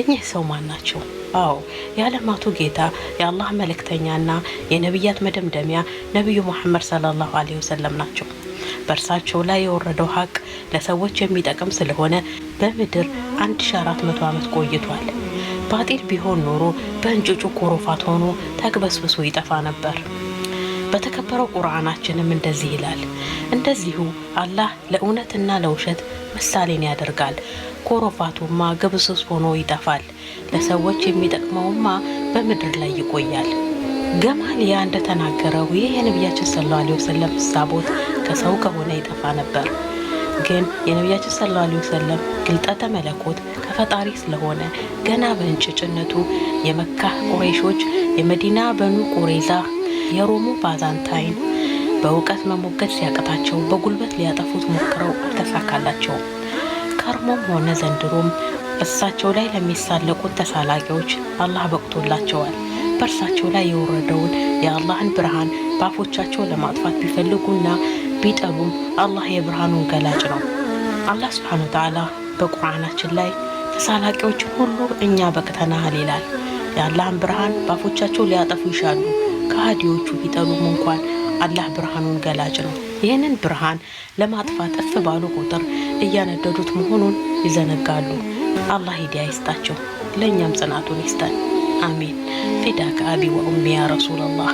እኚህ ሰው ማን ናቸው? አዎ፣ የዓለማቱ ጌታ የአላህ መልእክተኛና የነቢያት መደምደሚያ ነቢዩ ሙሐመድ ሰለላሁ ዐለይሂ ወሰለም ናቸው። በእርሳቸው ላይ የወረደው ሀቅ ለሰዎች የሚጠቅም ስለሆነ በምድር 1400 ዓመት ቆይቷል። ባጢል ቢሆን ኖሮ በእንጭጩ ኮሮፋት ሆኖ ተግበስብሶ ይጠፋ ነበር። በተከበረው ቁርአናችንም እንደዚህ ይላል፣ እንደዚሁ አላህ ለእውነትና ለውሸት ምሳሌን ያደርጋል። ኮሮፋቱማ ግብስብስ ሆኖ ይጠፋል፣ ለሰዎች የሚጠቅመውማ በምድር ላይ ይቆያል። ገማሊያ እንደተናገረው ይህ የነቢያችን ሰለላሁ ዐለይሂ ወሰለም ሳቦት ከሰው ከሆነ ይጠፋ ነበር። ግን የነቢያችን ሰለላሁ ዐለይሂ ወሰለም ግልጠተ መለኮት ከፈጣሪ ስለሆነ ገና በእንጭጭነቱ የመካ ቁረይሾች፣ የመዲና በኑ ቁሬዛ፣ የሮሙ ባዛንታይን በእውቀት መሞገት ሲያቅታቸው በጉልበት ሊያጠፉት ሞክረው አልተሳካላቸውም። ከርሞም ሆነ ዘንድሮም እሳቸው ላይ ለሚሳለቁት ተሳላቂዎች አላህ በቅቶላቸዋል። በእርሳቸው ላይ የወረደውን የአላህን ብርሃን በአፎቻቸው ለማጥፋት ቢፈልጉና ቢጠሉም አላህ የብርሃኑን ገላጭ ነው። አላህ ስብሓነ ወተዓላ በቁርአናችን ላይ ተሳላቂዎችን ሁሉ እኛ በቅተናሃል ይላል። የአላህን ብርሃን በአፎቻቸው ሊያጠፉ ይሻሉ። ከሃዲዎቹ ቢጠሉም እንኳን አላህ ብርሃኑን ገላጭ ነው። ይህንን ብርሃን ለማጥፋት እፍ ባሉ ቁጥር እያነደዱት መሆኑን ይዘነጋሉ። አላህ ሂዳያ ይስጣቸው፣ ለእኛም ጽናቱን ይስጠን። አሚን። ፊዳከ አቢ ወኡሚ ያ ረሱላላህ።